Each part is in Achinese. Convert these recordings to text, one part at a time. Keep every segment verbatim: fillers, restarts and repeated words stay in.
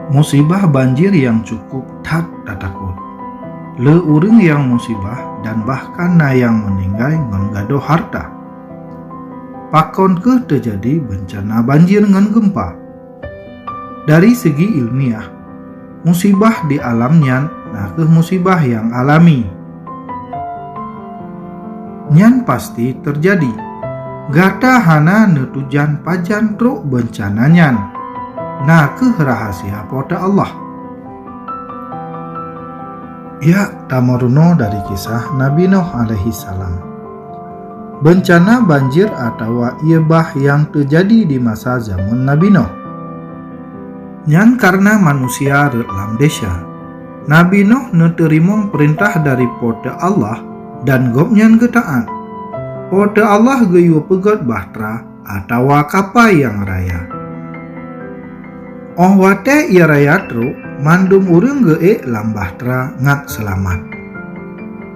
Musibah banjir nyang cukup that tatakot. Le ureuëng nyang musibah dan bahkan na nyang meuninggai ngon gadôh hareuta. Pakon kheueh teujadi beuncana banjir ngon geumpa? Dari segi ilmiah, musibah di alam nyan na kheueh musibah nyang alami. Nyan pasti teujadi. Gata hana neutujan pajan trok beuncana nyan. Na kheueh rahasia Po teu Allah. Jak tameurunoe dari kisah Nabi Nuh alaihissalam. Beuncana banjir atawa ié bah nyang teujadi di masa jameun Nabi Nuh. Nyan kareuna manusia rhot lam desya. Nabi Nuh neuteurimong peurintah dari Po teu Allah dan gobnyan geutaát. Po teu Allah geuyue peugét bahtera atawa kapai nyang raya. Óh watée ié raya trok, mandum ureuëng geuék lam bahtera ngat seulamat.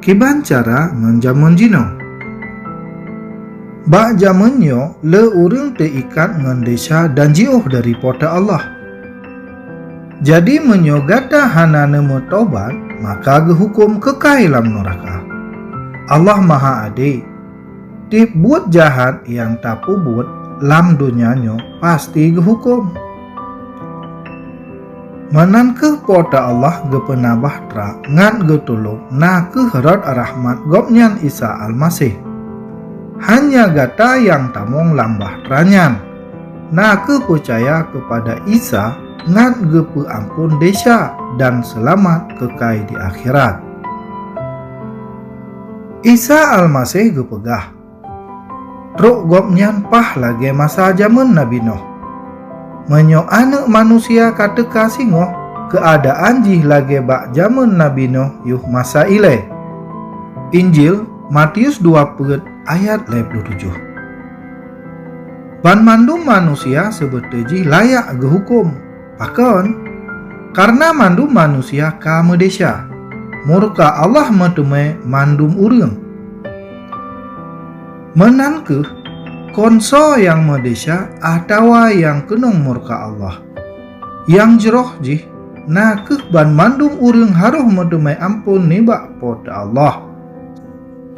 Kiban cara ngon jameun jinoe? Bak jameun nyoe le ureuëng teuikat ngon desya dan jiôh dari Po teu Allah. Jadi meunyoe gata hana neumeutobat, maka geuhuköm keukai lam nuraka. Allah Maha Adé. Tieb buet jahat nyang tapeubuet lam donya nyoe pasti geuhuköm. Meunan kheueh Po teu Allah geupeuna bahtera ngat geutulông na kheueh rot rahmat Gobnyan Isa Almaseh. Hanya gata nyang tamong lam bahtera nyan, na kheueh peucaya keupada Isa ngat geupeuamphon desya dan seulamat keukai di akhirat. Isa Almaseh geupeugah, trok Gobnyan paih lagée masa jameun Nabi Nuh. Meunyoe Aneuëk Manusia ka teuka singoh, keuadaan jih lagée bak jameun Nabi Nuh yoh masa ilée. Injil Matius dua peuet ayat lhée puluh tujoh. Banmandum manusia seubeutée jih layak geuhuköm. Pakon? Kareuna mandum manusia ka meudesya, murka Allah meuteumé mandum ureuëng. Meunan kheueh, kon soe nyang meudesya atawa nyang keunong murka Allah. Nyang jroh jih na kheueh banmandum ureuëng harôh meuteumé amphon nibak Po teu Allah,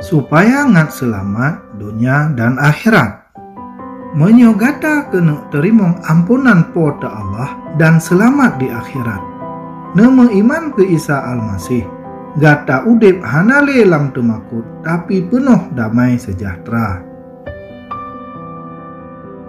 supaya ngat seulamat donya dan akhirat. Meunyoe gata keuneuk teurimong amponan Po teu Allah dan seulamat di akhirat, neumeuiman keu Isa Almaseh, gata udeb hana lé lam teumakot, tapi peunoh damai seujahteura.